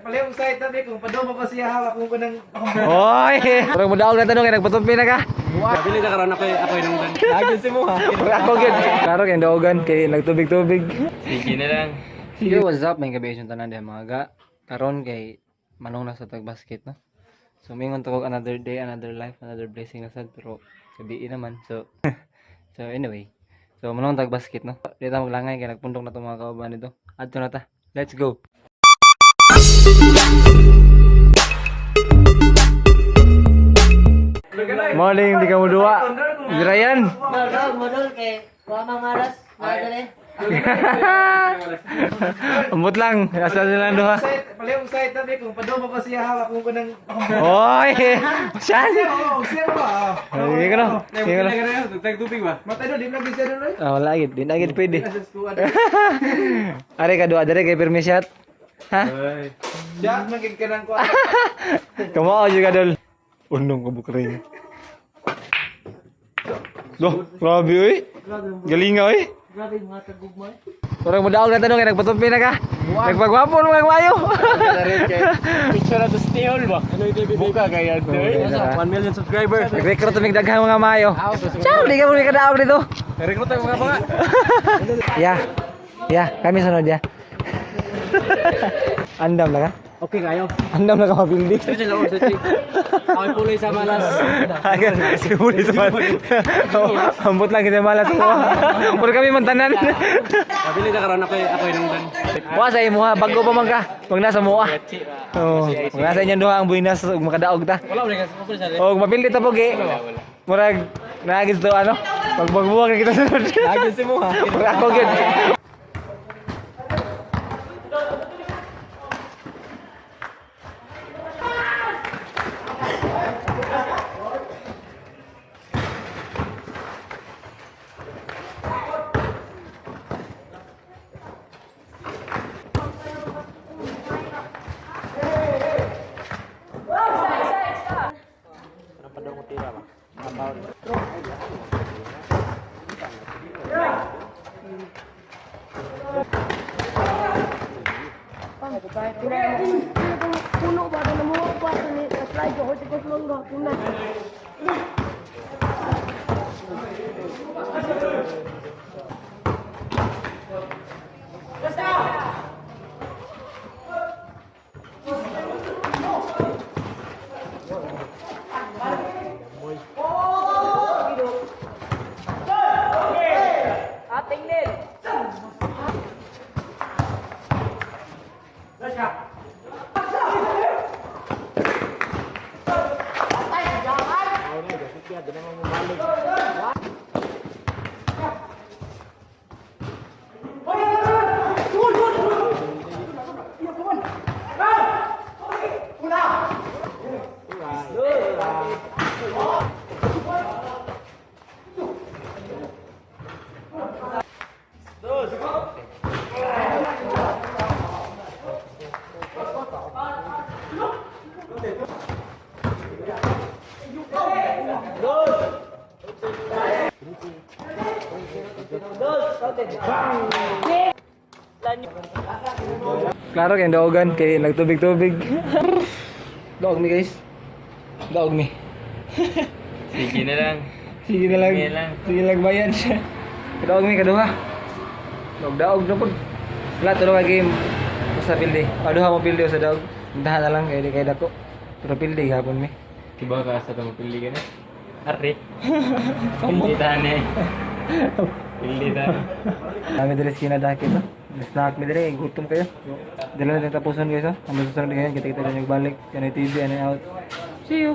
Palihog site tabi kung padong pa siya hawak ko ng Oy! Parang mudaog na tanong kay nagpatumpi na ka. Bili na karon ako nung dan. Lagi si mo ha. Ako gyud. Klaro kay daogan kay nagtubig-tubig. Sige na lang. Yo, what's up? May gabi yung tanan diha mga ga. Karon kay manong na sa tag-basket, no. So mingon to kog another day, another life, another blessing na sad, pero gabi naman. So so anyway. So manong tag basket, no. Di ta maglangay kay nagpundok na to mga kauban nito. Adto na ta. Let's go. Morning, di ka mo duwa. Si Ryan. Modol, modol kay kuha mang malas. Mga dali. Ambot lang. Asa sila duha. Palihog site tabi kung padong pa siya hawak ko ng Oy! Siyan! Oo, siya ba? Sige ka no. Sige ka no. Tag tubig ba? Matay do, di na gid siya doon. Ah, wala gid. Di na gid pwede. Are ka duha dere kay permi shot. Ha? Siya magig ka ng kuan. Kamao jud ka dol. Unong ka bukring. Loh, grabe oy. Galinga oy. Grabe mga tagugma. Parang mudaog na tanong kay nagpatumpi na ka. Nagpagwapo mo ang mayo. Picture na to sa tihol ba? Ano yung buka kaya? 1 million subscriber. Nag-recruit tumig daghang mga mayo. Ciao, di ka mo kadaog dito. Recruit tayo mga banga. Ya. Ya, kami sunod ya. Andam na ka? Okay kayo. Andam na ka mapildi. Stretch lang, stretch. Ako pulay sa malas. Si Puli sa malas. Ambot lang kita malas ko. Puro kami mantanan. Bili na karon ako nung dan. Wa sa imo ha, bago pa man ka. Wag nasa mo ah. Oo, wag nasa inyong duha ang buinas ug makadaog ta. Wala wala ka sa Og mapildi ta pogi. Murag naagis to ano. Pagbagbuwag na kita sunod. Lagi si mo ha. Murag ako gyud. Puno ba na mo pa ni slide ko ko mangga kuna. Klaro kay daogan kay nagtubig-tubig. Daog mi guys. Daog mi. Sige na lang. Sige na lang. Sige lang. Sige lang bayad siya. Daog mi kaduha. Daog daog na pud. Wala tulo ka game. Basta pildi. Paduha mo pildi sa daog. Puntahan na lang kay di kay dako. Pero pildi gihapon mi. Kiba ka sa tamo pili ka na. Arre. Pili tani. Pili tani. Kami diri sa kinadaki to. Snack mi diri, gutom kayo. Dala na tapuson guys, oh. Ang susunod ngayon, kita-kita na balik. Kanoy TV, ano out. See you.